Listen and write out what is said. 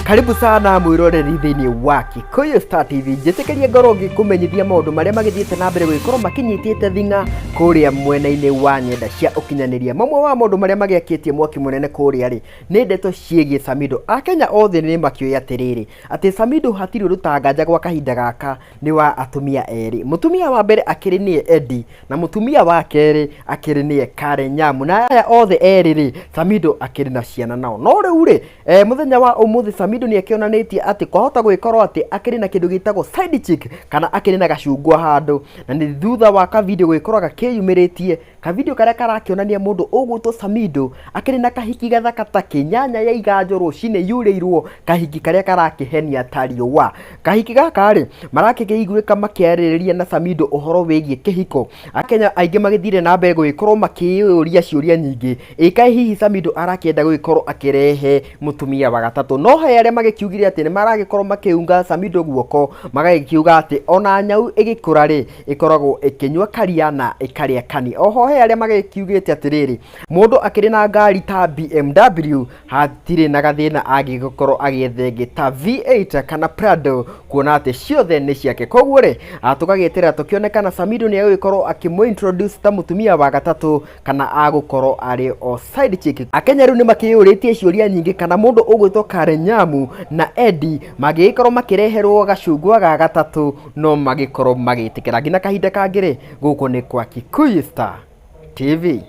Karibu sana mwiroreri thĩinĩ wa Kikuyu Star TV. Njĩtĩkĩrie ngorwo ngĩkũmenyithia maũndũ marĩa magĩthiĩte na mbere gũgĩkorwo makinyitĩte thing'a kũrĩa mwena-inĩ wa nyenda cia ũkinyanĩria. Mamwe wa maũndũ marĩa magĩakĩtie mwaki mũnene kũrĩa rĩ, nĩ ndeto ciĩgiĩ Samido. Akenya othe nĩ makĩũĩ atĩrĩrĩ, atĩ Samido hatirĩ ũndũ tanganja gwa kahinda gaka nĩ wa atumia erĩ. Mũtumia wa mbere akĩrĩ nĩye Eddie na mũtumia wa kerĩ akĩrĩ nĩye Karen Nyamu. Na aya othe erĩ rĩ, Samido akĩrĩ na ciana nao. No rĩu rĩ, mũthenya wa ũmũthĩ Samido nĩ akĩonanĩtie atĩ kwahota gũgĩkorwo atĩ akĩrĩ na kĩndũ gĩtagwo side chick kana akĩrĩ na gacungwa handũ, na nĩ thutha wa kavideo gũgĩkorwo gakĩyumĩrĩtie. Kavideo karĩa karakĩonania mũndũ ũgwĩtwo Samido akĩrĩ na kahiki gathaka ta kĩnyanya ya iganjo rũcinĩ yurĩirwo, kahiki karĩa karakĩhenia ta riũa. Kahiki gaka rĩ, marakĩiguĩka makĩarĩrĩria na Samido ũhoro wĩgiĩ kĩhiko. Akenya aingĩ magĩthire na mbere gũgĩkorwo makĩyũria ciũria nyingĩ, ĩ kaĩ hihi Samido arakĩenda gũgĩkorwo akĩrehe mũtumia wa gatatũ? No he arĩa magĩkiugire atĩ nĩ maragĩkorwo makĩunga Samido guoko, magagĩkiuga atĩ ona nyau ĩgĩkũra rĩ, ĩkoragwo ĩkĩnyua karia na ĩkarĩa kani. Oho he arĩa magĩkiugĩte atĩrĩrĩ, mũndũ akĩrĩ na ngari ta BMW hatirĩ na gathĩna angĩgĩkorwo agĩetha ĩngĩ ta V8 kana Prado, kuona atĩ ciothe nĩ ciake. Koguo rĩ, tũgagĩeterera tũkĩone kana Samido nĩ egũgĩkorwo akĩmũ introduce ta mũtumia wa gatatũ kana agũkorwo arĩ o side chick. Akenya rĩu nĩ makĩyũrĩtie ciũria nyingĩ kana mũndũ ũgwĩtwo Karen Nyamu na Eddie mangĩgĩkorwo makĩreherwo gacungwa ga gatatũ no magĩkorwo magĩtĩkĩra. Nginya kahinda kangĩ rĩ, gũkũ nĩ kwa Kikuyu Star TV.